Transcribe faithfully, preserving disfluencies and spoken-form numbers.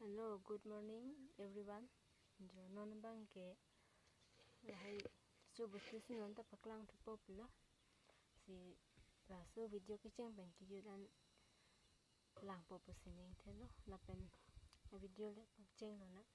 Hello, good morning everyone. Jo non abang ke lahai laso buthu si non ta paklang thupo pulo. Si laso video kecheng pen kejut an langpo pusi ning thelo lapen a video le pangcheng lonang.